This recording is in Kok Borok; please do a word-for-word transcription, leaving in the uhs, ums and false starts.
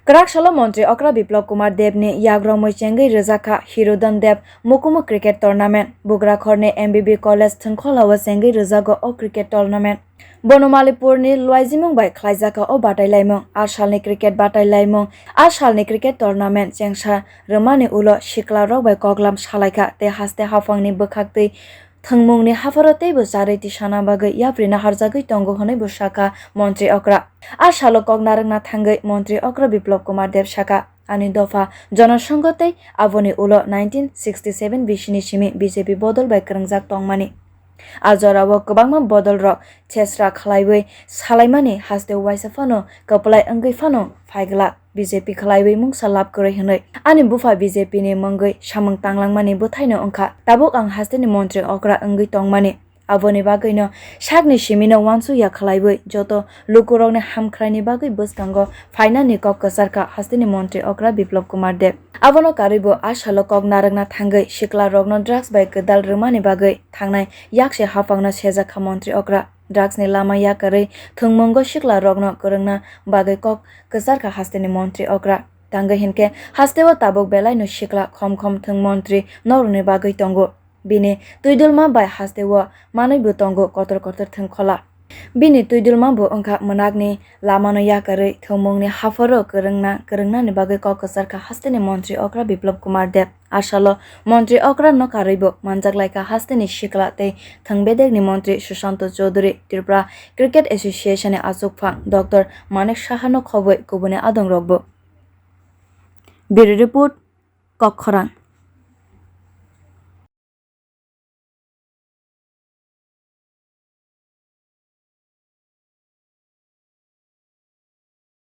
Kwrak salo montri okra Biplab Kumar Deb ni yagromwi chengwi rwjakha Hirudon Deb Mukumu Cricket Tournament. Bugrakhor ni M B B College thwngkhola o chengwi rwjago o cricket tournament. Bono Malipur ni luaijimung bai khlaijakha o batailaimung. A salni cricket batailaimung, a salni cricket tournament chengsa rwmani ulo sikla rok bai koklam salaikha tei haste haphang ni bwkhaktwi thwngmung ni hapharo teibo charwi tisana bagwi yapri naharjagwi tongo hwnwi bo sakha montri okra. A salo kok narwkna thangwi montri okra Biplab Kumar Deb sakha, ani dopha Jonosongho tei aboni ulo nineteen sixty seven bisini simi B J P bodol bai kwrwngjak tongmani. A jorao kwbangma bodol rok chesra khlaiwi salaimani haste waisa phano kwplai wngwi phano phaiglak B J P khlaiwi mungsa lab kwrwi hwnwi. Ani bupha B J P ni mungwi samung tanglangmani bwthaino wngkha. Tabuk ang hasteni montri okra wngwi tongmani. Aboni bagwino sakni simino uansukya khlaiwi joto lukurokni hamkraini bagwi bwskango phainani kok kwcharkha hasteni montri okra Biplab Kumar Deb. Abono karwibo a salo kok narwkna thangwi sikla rokno drugs bai kwdal rwmani bagwi thangnai yakse haphangno sejakha montri okra. Drugs ni lama yakarwi thwngmungo sikla rokno kwrwngna bagwi kok kwcharkha hasteni montri okra. Tangwi hinkhe hasteo tabuk belaino sikla khom khom thwng montri nokrokni bagwi tongo. Bini twidulma bai hasteo manwibo tongo kotor kotor thwngkhola. Bini twidulma bo wngkha mwnakni lamano yakarwi thwngmungni hapharo kwrwngna, kwrwngnani bagwi kok kwcharkha hasteni montri okra Biplab Kumar Deb. A salo montri okra no karwibo manjaklaikha hasteni sikla tei thwng bedekni montri Sushanto Chowdhury, Tripura Cricket Association ni achukphang Doctor Manik Saha no khobwi kubuni adongrokbo. Bureau Report, Kokkhorang.